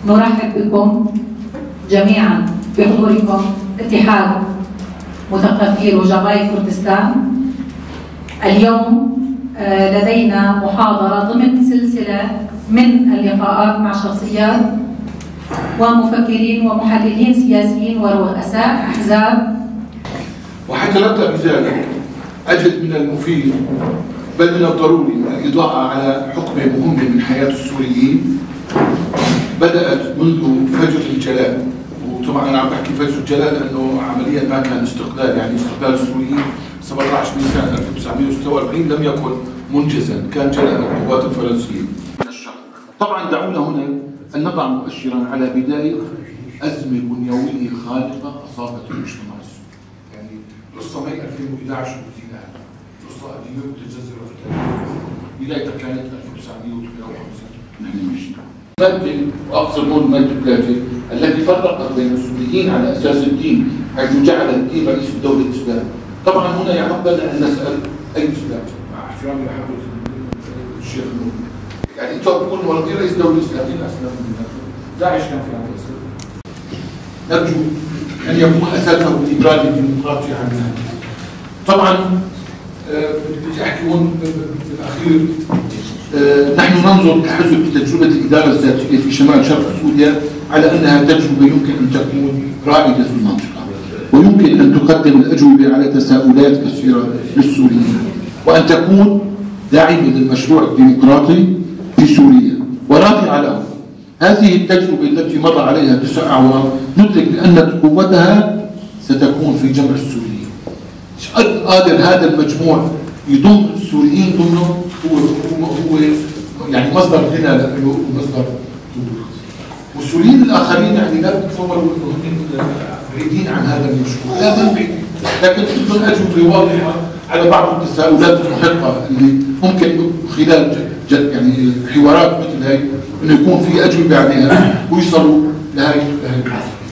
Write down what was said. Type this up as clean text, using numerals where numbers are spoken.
نرحب بكم جميعا بحضوركم اتحاد مثقفي روجافاي كردستان. اليوم لدينا محاضرة ضمن سلسلة من اللقاءات مع شخصيات ومفكرين ومحللين سياسيين ورؤساء أحزاب. وحتى نبدأ بذلك، أجد من المفيد بل من الضروري الإضاءة على حقبة مهمة من حياة السوريين بدأت منذ فجر الجلاء. وطبعا أنا عم بحكي فجر الجلاء لأنه عمليا ما كان استقلال، يعني استقلال السوريين 17 نيسان 1946 لم يكن منجزا، كان جلاء القوات الفرنسية من الشرق. طبعا دعونا هنا أن نضع مؤشرا على بداية أزمة بنيوية خانقة أصابت المجتمع السوري. يعني القصة ما هي 2011 وبديناها، القصة قديمة متجذرة في التاريخ، بدايتها كانت 1958. نحن مشينا مادة، وأقصد هون مادة 3 التي فرقت بين السوريين على أساس الدين، حيث جعل الدين رئيس الدولة الإسلام. طبعا هنا يحق لنا أن نسأل أي إسلام، مع احترامي لحضرة الشيخ نور. يعني أنتم بتقولوا والله الدين رئيس دولة الإسلام، مين أسلم؟ داعش كان في عام الإسلام. نرجو أن يكون أساسه الليبرالي الديمقراطي عنا. طبعا بدي أحكي هون بالأخير، نحن ننظر كحزب لتجربة الإدارة الذاتية في شمال شرق سوريا على أنها تجربة يمكن أن تكون رائدة في المنطقة، ويمكن أن تقدم الأجوبة على تساؤلات كثيرة للسوريين، وأن تكون داعمة للمشروع الديمقراطي في سوريا ورافعة له. هذه التجربة التي مر عليها 9 أعوام ندرك بأن قوتها ستكون في جمع السوريين. قادر هذا المجموع يضم السوريين ضمنه، هو يعني مصدر غنى له ومصدر قوة. والسوريين الآخرين يعني لا تتصوروا انه هن بعيدين عن هذا المشروع، لا ما بعيدين، لكن بدهم أجوبة واضحة على بعض التساؤلات المحقة اللي ممكن خلال يعني حوارات مثل هي انه يكون في أجوبة عليها ويصلوا لهي المسألة.